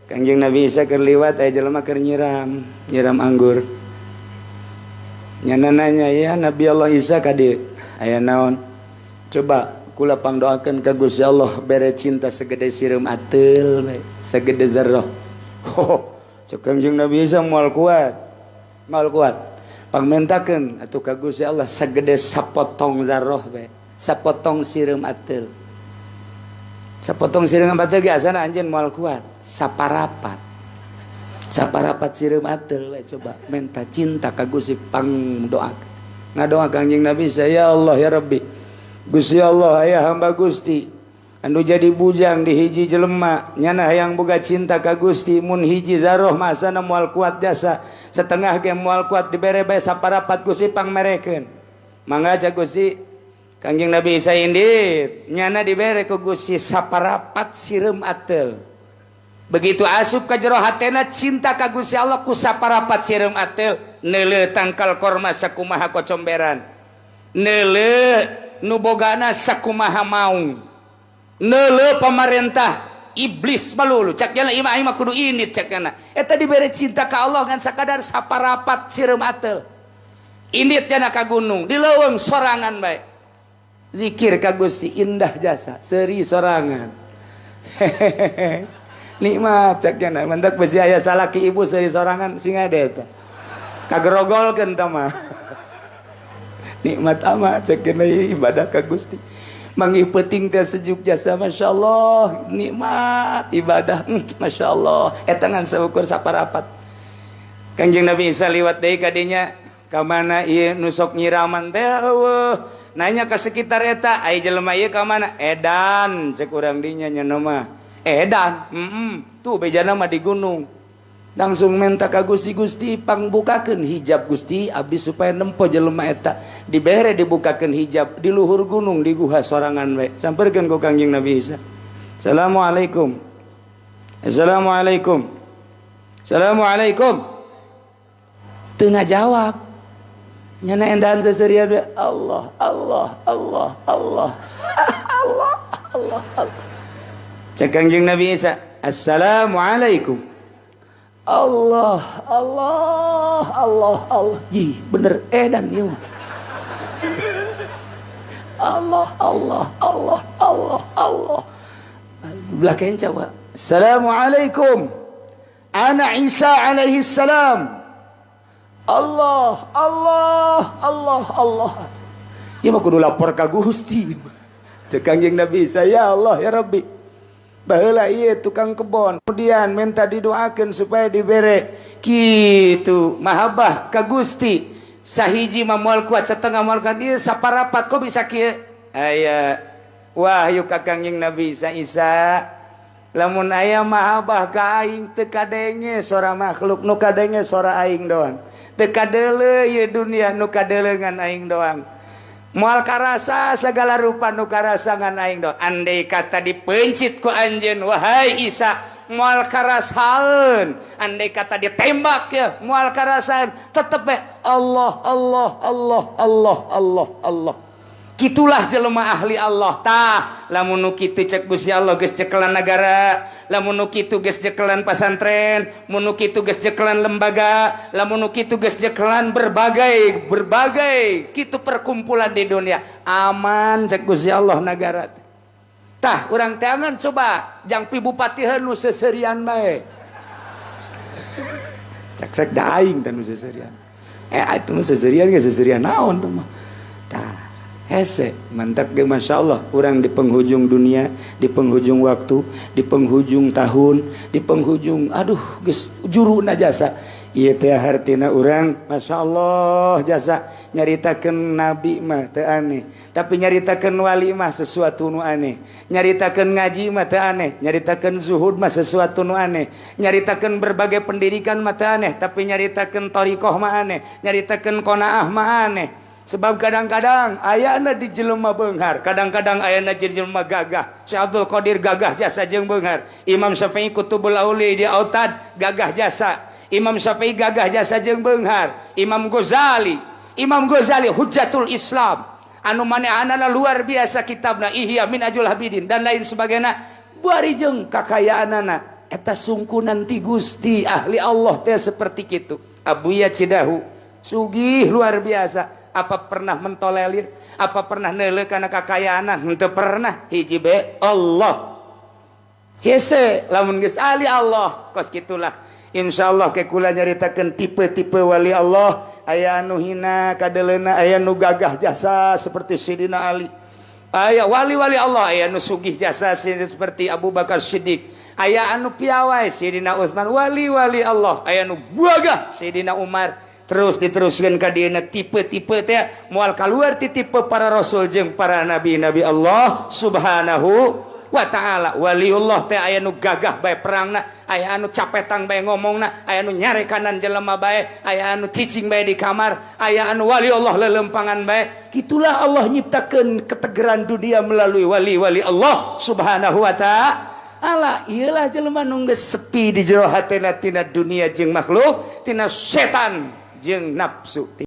Kangjeng Nabi Isa keur liwat, aya jelema keur nyiram, nyiram anggur. Nyana nanya, "Ya Nabi Allah Isa, ka dieu aya naon?" "Coba kula pangdoakeun ka Gusti Allah, bere cinta segede sireum ateul bae, segede zarrah." "Ho," cek Kangjeng Nabi Isa, "moal kuat. Moal kuat. Pangmentakeun atuh ka Gusti Allah segede sapotong zarrah bae, sapotong sireum ateul." Sapotong sireum ateul ge asana anjeun moal kuat. Saparapat. Saparapat sireum ateul we, coba minta cinta ka Gusti, pangdoakeun. Ngadoa Kangjeng Nabi Isa, "Ya Allah, ya Rabbi. Gusti Allah, aya hamba Gusti anu jadi bujang di hiji jelema, nyana hayang boga cinta ka Gusti. Mun hiji zarroh masana moal kuat jasa, setengah ge moal kuat, dibere bae saparapat, Gusti, pangmerekeun mangga," cek Gusti. Kangjeng Nabi Isa indit, nyana dibere ku Gusti saparapat sireum ateul. Begitu asup ka jero hatena cinta ka Gusti Allah ku saparapat sireum ateul, neuleuh tangkal korma sakumaha kocomberan, neuleuh nu bogana sakumaha maung, neuleuh pamarentah iblis balulu, cek jana imah imah kudu indit, cek jana. Eta dibere cinta ka Allah ngan sakadar saparapat sireum ateul. Indit jana ka gunung, di leuweung sorangan bae, zikir ka Gusti, indah jasa, seuri sorangan, hehehe, nikmat, cek jana. Mentak besi aya salaki ibu seuri sorangan, sing ada eta kagerogolkeun tah mah. Nikmat amat, cek jana, ibadah ka Gusti. Manggih peuting teh sejuk jasa, Masya Allah, nikmat ibadah, Masya Allah. Eta ngan saukur saparapat. Kanjeng Nabi Isa liwat deui kadinya, ka mana ieu nu sok nyiraman teh? Eueuh. Nanya ke sekitar eta, "Ai jelema ieu ka mana?" "Edan," cek urang dinya, nya mah edan. Tuh bejana mah di gunung. Langsung minta ka Gusti, "Gusti, pangbukakeun hijab Gusti abdi supaya nempo jelema eta." Dibere, dibukakeun hijab, di luhur gunung, di guha sorangan we. Samperkeun ku Kangjeng Nabi Isa. "Assalamualaikum, assalamualaikum, assalamualaikum." Teu ngajawab. Nyana endahan seserian we, Allah, Allah, Allah, Allah, Allah, Allah, Allah. Cek Kangjeng Nabi Isa, "Assalamualaikum." Allah, Allah, Allah, Allah. Ji, bener edan ieu mah. Allah, Allah, Allah, Allah, Allah. Belah kenca, Pak. "Assalamualaikum. Ana Isa alaihi salam." Allah, Allah, Allah, Allah. Ieu mah kudu lapor ka Gusti. Cek Kangjeng Nabi Isa, "Ya Allah, ya Rabbi. Baheula ieu tukang kebon, kemudian minta didoakeun supaya dibere kitu mahabbah ka Gusti. Sahiji mah moal kuat, setengah moal kuat, ieu saparapat kok bisa kieu?" Aya wahyu ka Kangjeng Nabi Isa, "Isa, lamun aya mahabbah ka aing, teu kadenge sora makhluk, nu kadenge sora aing doang. Teu kadeuleu ieu dunia, nu kadeuleu ngan aing doang. Moal karasa segala rupa, nu karasa ngan aing doang. Andai kata dipencit ku anjeun, wahai Isa, moal karasaeun. Andai kata ditembak ya moal karasaeun, tetep be Allah, Allah, Allah, Allah, Allah, Allah. Gitulah jelema ahli Allah." Tah, lamun nu kitu, cek Gusti Allah, geus cekelan negara, lamun nu kitu geus cekelan pasantren, mun nu kitu geus cekelan lembaga, lamun nu kitu geus cekelan berbagai berbagai kitu perkumpulan di dunia, aman, cek Gusti Allah, negara. Tah, urang teangan coba jang pi bupati nu seserian bae. Cek cek da aing teh nu seserian. Eh, itu nu seserian ge seserian naon tuh mah. Tah, hese mantap ge, Masya Allah, orang di penghujung dunia, di penghujung waktu, di penghujung tahun, di penghujung, aduh, geus juru jasa ieu teh. Hartina urang, Masya Allah jasa, nyaritakeun nabi mah teu aneh, tapi nyaritakeun wali mah sesuatu nu aneh. Nyaritakeun ngaji mah teu aneh, nyaritakeun zuhud mah sesuatu nu aneh, nyaritakeun berbagai pendidikan mah teu aneh, tapi nyaritakeun thoriqoh mah aneh, nyaritakeun qanaah mah aneh. Sebab kadang-kadang ayana di jelema beunghar, kadang-kadang ayana di jelema gagah. Syekh Abdul Qadir gagah jasa jeung beunghar. Imam Syafi'i Kutubul Auli di Autad gagah jasa. Imam Syafi'i gagah jasa jeung beunghar. Imam Ghazali, Imam Ghazali Hujjatul Islam, anu manehanana luar biasa, kitabna Ihya, Minhajul Abidin, dan lain sebagainya, buari jeung kakayaanana. Eta sungkunan ti Gusti. Ahli Allah teh seperti itu. Abuya Cidahu sugih luar biasa. Apa pernah mentolelir? Apa pernah neuleuh kana kakayaan? Henteu pernah. Hiji be Allah. Hese lamun geus ahli Allah kos gitulah. Insyaallah ke kula nyaritakeun tipe-tipe wali Allah. Aya anu hina kadeleuna, aya nu gagah jasa seperti Sidina Ali. Aya wali-wali Allah, aya nu sugih jasa seperti Abu Bakar Siddiq. Aya anu piawai Sidina Utsman, wali-wali Allah. Aya nu gagah Sidina Umar. Terus diteruskan ka dieuna tipe-tipe teh moal kaluar ti tipe para rasul jeung para nabi-nabi Allah Subhanahu wa ta'ala. Waliullah teh aya nu gagah bae perangna, aya anu capetang bae ngomongna, aya anu nyarekanan jelema bae, aya anu cicing bae di kamar, aya anu wali Allah lelempangan bae. Gitulah Allah nyiptakeun ketegeran dunia melalui wali-wali Allah Subhanahu wa ta'ala. Iyalah jelema nu geus sepi di jero hatena tina dunia jeung makhluk, tina setan jeung nafsu.